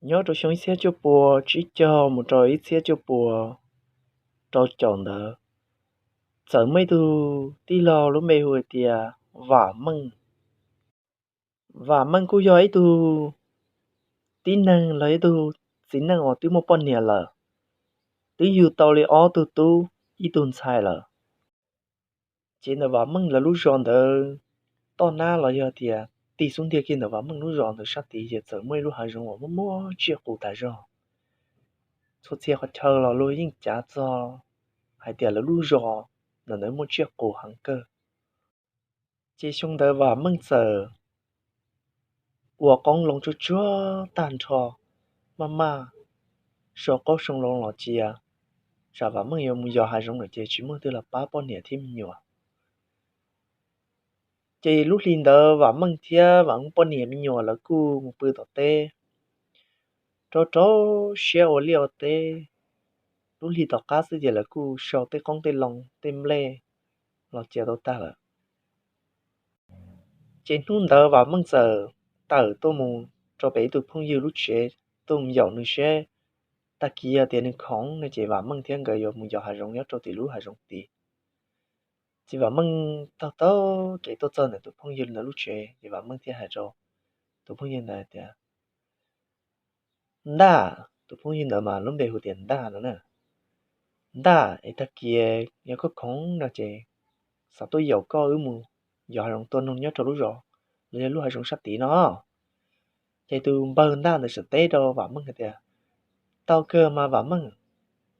Nyob rau xyoo ib txhiab cuaj pua tsib caug mus rau ib txhiab cuaj pua rau caum ntawd, txawm muaj ib tug tij laug lub npe hu hais tias Vam Meej. Vam Meej kuj yog ib tug tib neeg los ib tug txiv neej uas twb muaj poj niam lawm, twb yug tau li ob tug tub ib tug ntxhais lawm. Ces ntawm Vam Meej lawv lub zos ntawd toj nab los yog tias tig xub ntiag kiag ntawm Vam Meej lub zos ntawd sab tid ces txawm muaj ib lub hav zoov uas muaj muaj tsiaj qus tas zog. Txhua txhia qhov chaw los luag yeej cav txog hais tias lawv lub zos ntawm ntawd muaj tsiaj qus heev kawg. Ces xyoo ntawd Vam Meej txawm ua qoob loo tsuag tsuag tag nrho, maj maj sau qoob sau loo los cia, tsam Vam Meej yuav mus yos hav zoov lawm ces tsis muaj twg los pab poj niam thiab me nyuam. Ces lub hli ntawd Vam Meej thiab Vam Meej poj niam me nyuam lawv kuj mus pw tom teb, rau rau siab ua liaj ua teb. Lub hli tom qab xwb ces lawv kuj sau tej qoob tej loo tej nplej los cia tau tag lawm. Ces hnub ntawd Vam Meej txawm tawm tuaj mus rau pem ib tug phooj ywg lub tsev, tuaj mus yaum nws seb tag kis yog tias nws khoom no ces Vam Meej thiab nkawd yuav mus yos hav zoov nyob rau tim lub hav zoov tid. Ces Vam Meej taug taug kev tuaj txog ntawm tus phooj ywg ntawd lub tsev ces Vam Meej thiaj hais rau tus phooj ywg ntawd tias, Ntaj, tus phooj ywg ntawd mas lub npe hu tias Ntaj no na. Ntaj, es tag kis yog koj khoom no ces xav tuaj yaum koj wb mus yos hav zoov tua noog nyob rau lub zos los yog lub hav zoov sab tid no. Ces tus npawg Ntaj ntawd txawm teb rau Vam Meej hais tias, Tau kawg mas Vam Meej,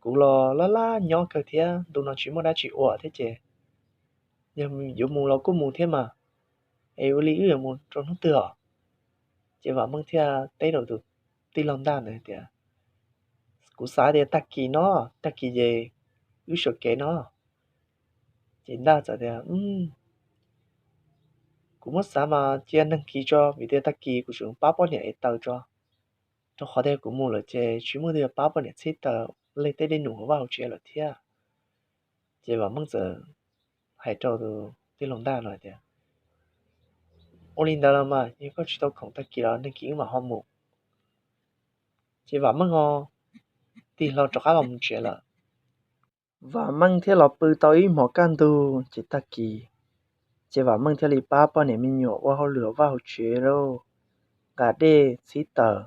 kuv los laj laj nyob kawg thiab ntu no tsis muaj dab tsi ua thiab ces yog yuav mus los kuj mus thiab mas, es ua li wb yuav mus rau hnub twg os? Ces Vam Meej thiaj teb rau tus tij laug Ntaj ntawd tias, Kuv xav tias tag kis no, tag kis ces wb sawv kev no. Ces Ntaj txawm tias, Kuv muab xav mas cia nag kis tso, vim tias tag kis kuv tseem pab poj niam ev taws tso, rau qhov tias kuv mus lawm ces tsis muaj leej twg pab poj niam txhib taws, leej tej dej num hauv vaj hauv tsev lawm thiab. Ces Vam Meej txawm hais rau tus tij laug Ntaj no hais tias, Ua li ntawd los mas yog koj tsis tau khoom tag kis los nag kis wb mam ho mus. Ces Vam Meej ho tig hlo rov qab los mus tsev lawm. Vam Meej thiaj los pw tau ib hmos kaj ntug ces tag kis, ces Vam Meej thiaj li pab poj niam me nyuam ua hauj lwm hauv vaj hauv tsev lauj, nqa dej txhib taws,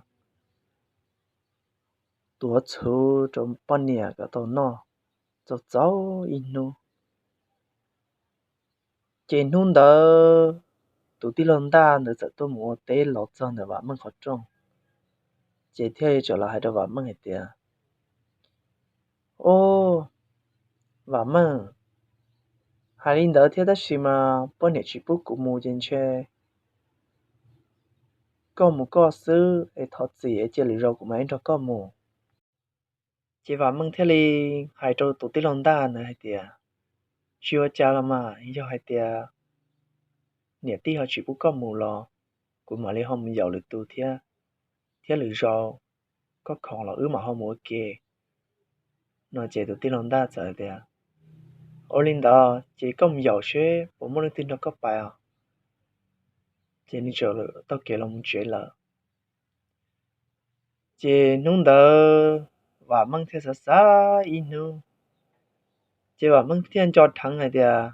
tuav txhuv rau poj niam kom tau noj, txaus txaus ib hnub. Ces hnub ntawd tus tij laug Ntaj ntawd txawm tuaj mus ua teb los txog ntawm Vam Meej qhov rooj, ces thiaj li txawm los hais rau Vam Meej hais tias, Au, Vam Meej, hais li ntawd thiab tab sis mas poj niam tsis pub kuv mus ces ntshe koj mus koj xwb es thov txim es cia lwm zaus kuv mam li nrog koj mus. Ces Vam Meej thiaj li hais rau tus tij laug Ntaj ntawd hais tias, Tsis ua cas los mas, yog hais tias niam tij ho tsis pub koj mus los kuv mam li ho mus yaum lwm tus thiab, thiab lwm zaus koj khoom los wb mam ho mus ua ke. No ces tus tij laug Ntaj txawm tias, Ua li ntawd ces koj mus yaum seb puas muaj leej twg nrog koj pais os. Ces nws txawm taug kev los mus tsev lawm. Ces hnub ntawd Vam Meej thiaj xav xav ib hnub, ces Vam Meej thiaj nco dheev hais tias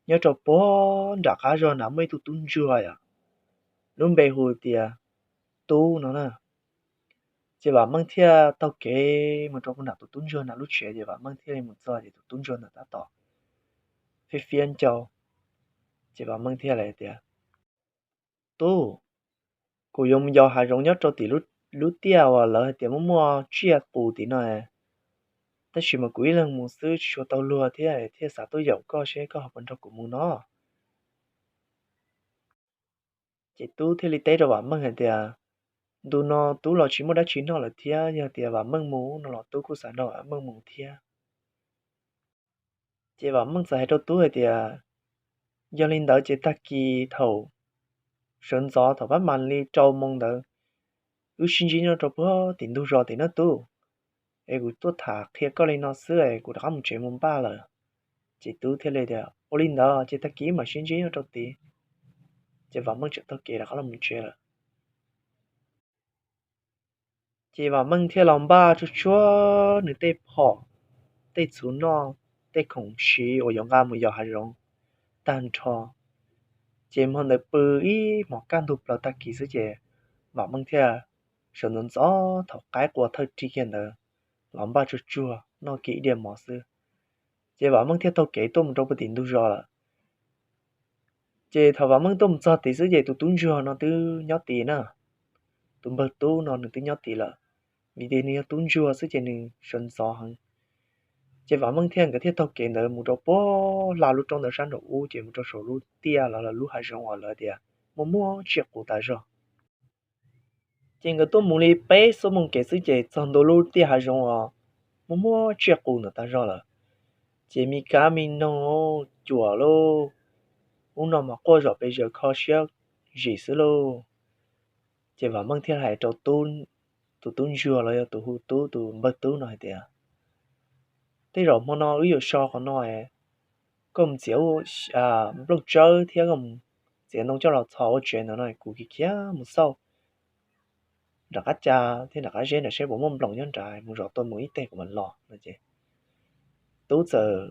nyob rau puag nram qab zog na muaj ib tug tub ntsuag yom, lub npe hu tias Tub no na. Ces Vam Meej thiaj taug kev mus rau puag nram tus tub ntsuag na lub tsev, ces Vam Meej thiaj li mus txog ces tus tub ntsuag ntawd tab tom fiab fiab ncau. Ces Vam Meej thiaj li tias, Tub, kuv yuav mus yos hav zoov nyob rau tim lub tiaj uas lawv hais tias muaj muaj tsiaj qus tim no, tab sis mas kuv ib leeg mus xwb tsis tshua tau luag thiab, thiaj xav tuaj yaum koj seb koj ho puas nrog kuv mus no. Ces Tub thiaj li teb rau Vam Meej hais tias, Ntu no Tub los tsis muaj dab tsi noj lawm thiab, yog tias Vam Meej mus no los Tub kuj xav nrog Vam Meej mus thiab. Ces Vam Meej txawm hais rau Tub hais tias, Yog li ntawd ces tag kis thaum sawv ntxov thaum pab mam li rau moo ntawd, wb sib ntsib nyob rau puag tim ntug zos tim nawb Tub. Es kuv tuaj tham qhia koj li no xwb es kuv rov qab mus tsev mus npaj lawm. Ces Tub thiaj li tias, Ua li ntawd ces tag kis wb mam sib ntsib nyob rau tid. Ces Vam Meej txawm taug kev rov qab los mus tsev lawm. Ces Vam Meej thiaj los npaj tsuag tsuag nws tej phom, tej txhuv noj, tej khoom siv uas yuav nqa mus yos hav zoov tag nrho. Ces hmo ntawd pw ib hmos kaj ntug plaws tag kis xwb ces Vam Meej thiaj sawv ntxov ntxov thaum qaib qua thawj rig kiag ntawd los npaj tsuag tsuag noj kiag ib diav mov xwb. Ces Vam Meej thiaj taug kev tuaj mus rau puag tim ntug zos lawm. Ces thaum Vam Meej tuaj mus txog tid xwb ces tus tub ntsuag no twb nyob tid na. Tus npawg tub no nws twb nyob tid lawm, vim tias nws yog tub ntsuag xwb ces nws sawv ntxov heev. Ces Vam Meej thiab nkawd thiaj taug kev ntawd mus rau puag hla lub roob ntawd sab nraum ub ces mus rau saum lub tiaj los lub hav zoov uas lawv tias muaj muaj tsiaj qus tas zog. Ces nkawd tuaj mus li peb xuab moos kev xwb ces txog ntua lub tiaj hav zoov uas muaj muaj tsiaj qus ntawd tas zog lawm. Ces me kab me noog cuam lauj, ub no mas quaj zom pes zaws kho siab zim xwb lauj. Ces Vam Meej thiaj hais rau tus tub ntsuag los yog tus hu tub, tus npawg tub no hais tias, tej zaum hmo no wb yuav so qhov no, koj mus txiav nplooj tsawb thiab koj mus txiav ntoo coj los txhos ua tsev ntawd no, kuv khiav khiav mus xauj nram qab ca thiab nram qab zeb nram seb puas muaj nploos nyob nrad, mus zov tua mus ib teg kuv mam los no ces tub txawm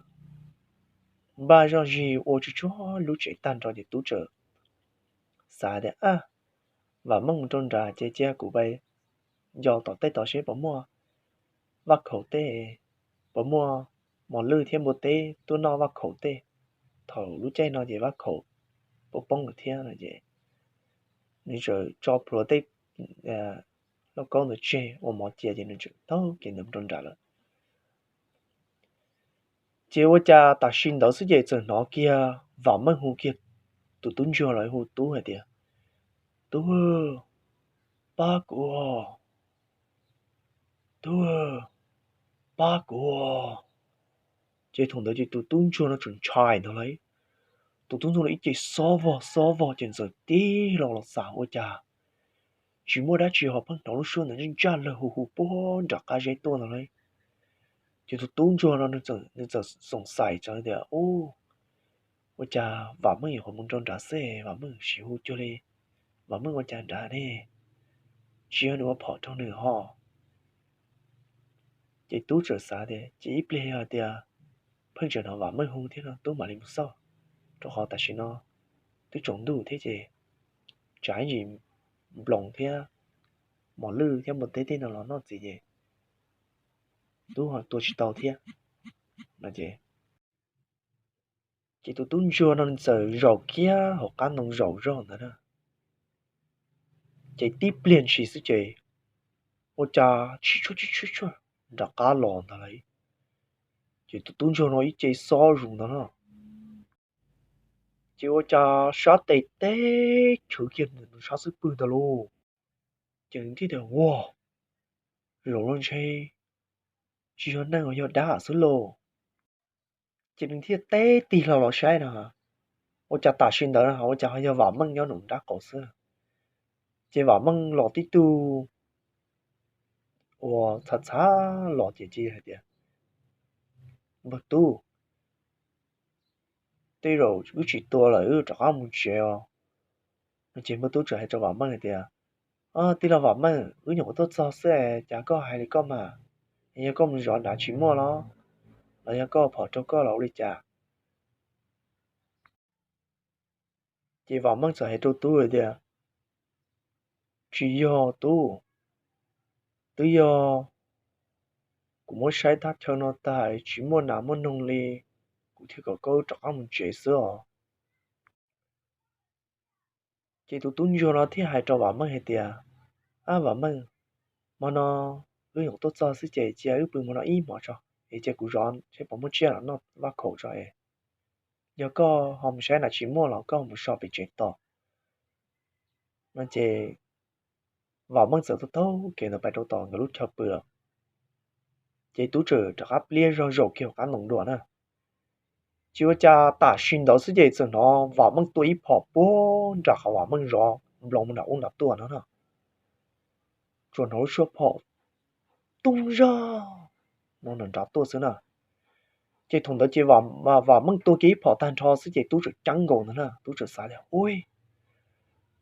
npaj zoj zig ua tsuag tsuag lub tsev tag nrho ces tub txawm xav tias, a, Vam Meej mus rau nrad ces cia kuv pais nco tom tej tod seb puas muaj vaj khaum tej, puas muaj mos lwj thiab npua teb tuaj noj vaj khaum tej. Thaum lub caij no ces vaj khaum poob poob lawm thiab no ces nws txawm tso plhuav tej lauj kaub ntawd tseg ua mov cia ces nws txawm taug kev ntawd mus rau nrad lawm. Ces ua cas tam sim ntawd xwb ces txawm hnov kiag Vam Meej hu kiag tus tub ntsuag los hu tub hais tias, tub, pab kuv, tub, pab kuv. Ces thaum ntawd ces tus tub ntsuag no tseem ntshai ntag lauj. Tus tub ntsuag no ib ce xob vog xob vog ces txawm tig los los xav ua cas tsis muaj dab tsi ho pheej hnov lub suab ntawd ntsaj ntsaj lawg hu hu puag nram qab zeb tuaj ntag lauj. Ces tus tub ntsuag no nws txawm xoom xais txawv tias, u, ua cas Vam Meej yuav qhuav mus rau nrad xwb, Vam Meej sim hu cuag li, Vam Meej ua cas nrad ne, tsis yog nws ua phom rau nws ho. Ces tub txawm xav tias ces ib pliag yog tias pheej tseem hnov Vam Meej hu thiab no tub mam li mus xauj, rau qhov tam sim no twb tsaus ntuj thiab ces tsam ib ntsis nploos thiab mos lwj thiab npua teb tej no los noj ntxiv ces tub ho tua tsis tau thiab no ces. Ces tus tub ntsuag no nws txawm zaum kiag hauv qab ntoo zaum zog ntawd na. Ces tib pliag ntshis xwb ces ua cas tshib tshuaj tshib tshuaj nram qab los ntag lauj. Ces tus tub ntsuag no ib ce xob zus ntag na. Ces ua cas sab tes teb chwv kiag nws sab xub pwg ntag lauj. Ces nws thiaj tias, ua, zaum no ntshe tsis yog neeg, yog dab xwb lauj. Ces nws thiaj teb tig hlo los saib na, ua cas tam sim ntawd na ua cas ho yog Vam Meej nyob nraum nrab qaum xwb. Ces Vam Meej los tib tug uas txhav txhav los ces cia hais tias, npawg tub, tej zaum wb tsis tua lawm, wb rov qab mus tsev os. No ces npawg tub txawm hais rau Vam Meej hais tias, tij laug Vam Meej, wb nyuam qhuav tuaj txog xwb, cas koj hais li koj mas, yog koj mus zov nrad tsis muaj los, los yog koj phom rau koj los ua li cas? Ces Vam Meej txawm hais rau tub hais tias, tsis yog tub, twb yog kuv muab saib thaj chaw no tag tsis muaj nas muaj noog li, kuv thiaj kom koj rov qab mus tsev xwb os. Ces tus tub ntsuag no thiaj hais rau Vam Meej hais tias, ab Vam Meej, hmo no wb nyuam tuaj txog xwb ces cia wb pw hmo no ib hmos tso, es cia kuv zov seb puas muaj tsiaj los noj vaj khaum tso es, yog koj ho mus saib nas tsis muaj los koj mus so pem tsev tos. No ces Vam Meej txawm taug taug kev ntawd pais rau tom nkawd lub chaw pw lawm. Ces tub txawm rov qab pliag zog zaum kiag hauv qab ntoo dua na. Ces ua cas tam sim ntawd xwb ces txawm hnov Vam Meej tua ib phom puag nram qhov Vam Meej zov nploos mus nram ub nram tuaj no na. Tsuas hnov lub suab phom tooj zog no nram nrad tuaj xwb na. Ces thaum ntawd ces Vam Meej tua kiag ib phom tag nrho xwb ces tub txawm ceeb nkaus ntag na, tub txawm xav tias, ui,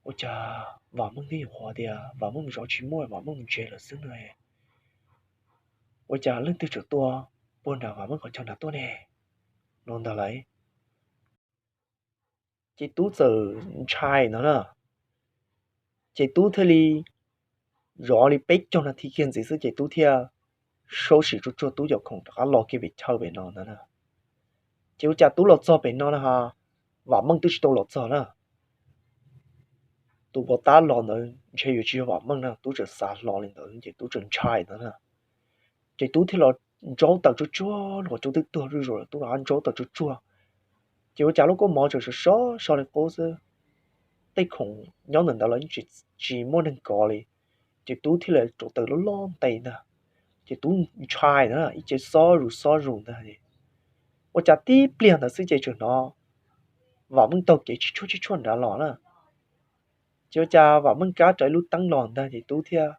ua cas Vam Meej twb yuav qhuav tias Vam Meej zov tsis muaj, Vam Meej mus tsev lawm xwb no. Ua cas leej twg tseem tuaj puag nram Vam Meej qhov chaw nrad tuaj ne? No ntag lauj. Ces Tub txawm ntshai no na. Ces Tub thiaj li zov li peb caug nas this kiag ntxiv xwb ces Tub thiaj sawv tsees tsuag tsuag Tub cov khoom rov qab los kiag pem chaw pem no ntag na. Ces ua cas Tub los txog pem no na ha, Vam Meej twb tsis tau los txog na. Tus pov tab los ntawd ntshe yuav tsis yog Vam Meej na, Tub tseem xav hlo li ntawd ces Tub tseem ntshai ntawd na. Ces Tub thiaj los ntsaub taws tsuag tsuag, los Tub twb tuag zuj zus lawm Tub los ntsaub taws tsuag tsuag. Ces ua cas lub kab mob tseem sov sov so li qub xwb. Tej khoom nyob ntawm ntawd los yeej tsis muaj neeg kov li. Ces Tub thiaj li rauv taws loj loj ntes ntag. Ces Tub ntshai na, ib ce xob zus xob zus ntag. Ua cas tib pliag ntawd xwb ces tseem hnov Vam Meej taug kev tsis tshuaj tsis tshuaj nrad los na. Ces ua cas Vam Meej kab rawv ib lub teeb los ntag ces Tub thiaj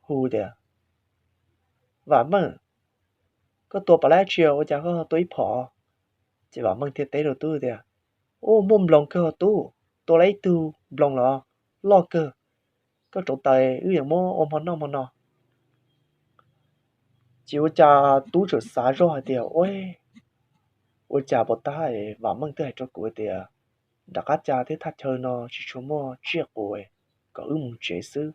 hu tias, Vam Meej, koj tua pom dab tsi ua cas koj tua ib phom? Ces Vam Meej thiaj teb rau Tub tias, Ub, muaj nploos kawg Tub, tua tau ib tug nploos los loj kawg, koj rauv taws wb yuav muab ua hmo noj hmo no. Ces ua cas Tub tseem xav zoj hais tias, Ua, ua cas pov tab Vam Meej twb hais rau kuv tias nram qab ca thiab thaj chaw no tsis tshua muaj tsiaj qus, kom wb mus tsev xwb.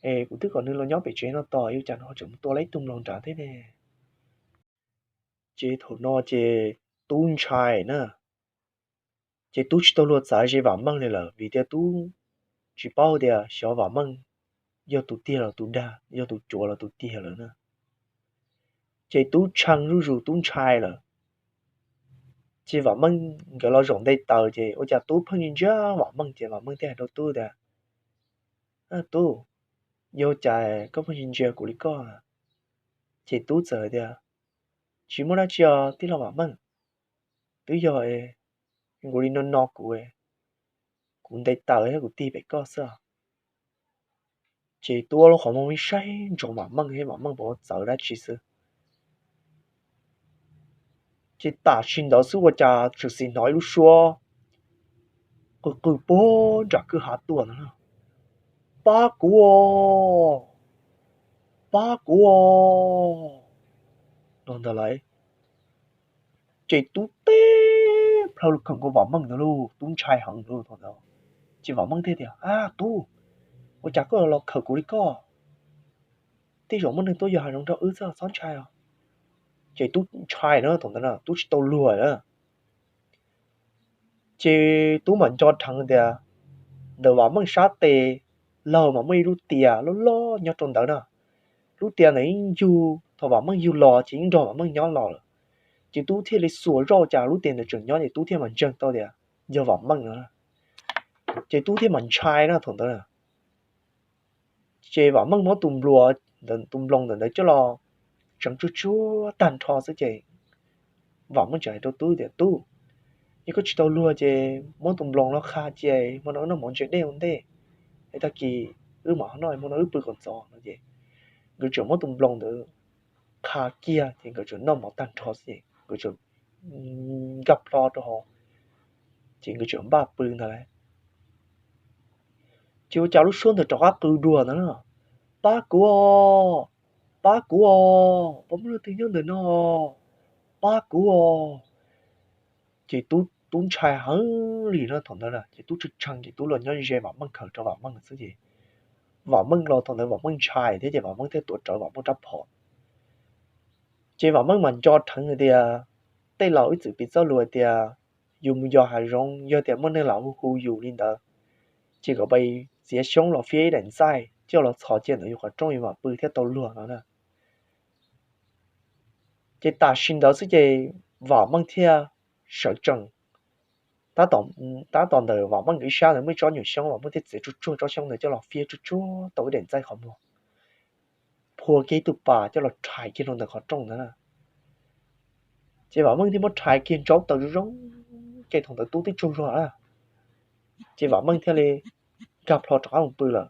Es kuv twb kom nws los nyob pem tsev no tos, ua cas nws ho tseem mus tua tau ib tug nploos nrad thiab ne? Ces thaum no ces Tub ntshai na. Ces Tub tsis tau luag txav ze Vam Meej li lawm vim tias Tub tsis paub tias xyov Vam Meej yog tus tiag los tus dag, yog tus cuav los tus tiag lawm na. Ces Tub tshee zuj zus, Tub ntshai lawm. Ces Vam Meej nkawd los zaum nte taws ces ua cas Tub pheej ntsia ntsia Vam Meej ces Vam Meej thiaj hais rau Tub tias, Tub, yog cas koj pheej ntsia ntsia kuv li koj? Ces Tub txawm hais tias, Tsis muaj dab tsi os tij laug Vam Meej, twb yog nkaus li no no kuv, kuv nte taws thiab kuv tig pem koj xwb. Ces Tub ua lub qhov muag me saib ntsoov Vam Meej thiab Vam Meej puas txawv dab tsi xwb. Ces tam sim ntawd xwb ua cas tseem xis hnov ib lub suab qw qw puag nram kwj ha tuaj ntag na, Pab kuv os! Pab kuv os! No ntag lauj. Ces Tub teb plhaw los khawm nkaus Vam Meej ntawd lauj, Tub ntshai heev lauj thaum ntawd. Ces Vam Meej thiaj tias, Ab Tub, ua cas koj los khawm kuv li koj? Tej zaum muaj neeg tuaj yos hav zoov nrog wb xwb, txhob ntshai os. Ces Tub ntshai na thaum ntawd na, Tub tsis tau luag na. Ces Tub mam nco dheev tias ntawm Vam Meej sab tes laug mas muaj ib lub tias loj loj nyob rau ntawd na. Lub tias ntawd yeej yug, thaum Vam Meej yug los ces yeej nrog Vam Meej nyob los lawm. Ces Tub thiaj li xuas zoj cas lub tias ntawd tseem nyob ces Tub thiaj mam ntseeg tau tias yog Vam Meej no. Ces Tub thiaj mam ntshai na thaum ntawd. Ces Vam Meej muab tus nploos, tus nploos ntawm ntawd coj los tseev tsuag tsuag tag nrho xwb ces Vam Meej txawm hais rau Tub tias, Tub, yog koj tsis tau luag ces muab tus nploos no qha cia, hmo no wb noj mov ntse dej ua ntej, es tag kis wb mam ho noj, hmo no wb pw kom ntxov no ces nkawd txawm muab tus nploos ntawd qha kiag ces nkawd txawm noj mov tag nrho xwb ces nkawd txawm nkag plho rau hauv, ces nkawd txawm npaj pw ntag lauj. Ces ua cas lub suab ntawd rov qab qw dua ntawd na, Pab kuv os! Pab kuv os! Puas muaj leej twg nyob ntawm no? Pab kuv os! Ces Tub ntshai heev li na thaum ntawd na, ces Tub tshee tshee ces Tub los nyob ze Vam Meej, khawm rau Vam Meej xwb ces Vam Meej los thaum ntawd Vam Meej ntshai thiab ces Vam Meej thiaj tuav rawv Vam Meej rab phom. Ces Vam Meej mas nco dheev hais tias tej laus ib txwm piv txoj lus hais tias yus mus yos hav zoov yog tias muaj neeg los hu hu yus li ntawd, ces kom pais txiav xyoob los phiab ib daim ntxaij coj los txhos cia ntawm yus qhov rooj yus mam pw thiaj tau luag no na. Ces tam sim ntawd xwb ces Vam Meej thiaj sawv tsees. Tab tom ntawm Vam Meej nkawd ib sab ntawd muaj ib tsob nyuam xyoob, Vam Meej thiaj txiav tsuag tsuag tsob xyoob ntawd coj los phiab tsuag tsuag tau ib daim ntxaij qhov muag, phua kiag ib tug pas coj los rhais kiag rau ntawm qhov rooj ntawd na. Ces Vam Meej thiaj muab rhais kiag ntsaub taws zoo zoo, ces thaum ntawd Tub twb tsaug zog na. Ces Vam Meej thiaj li nkag plho rov qab mus pw lawm.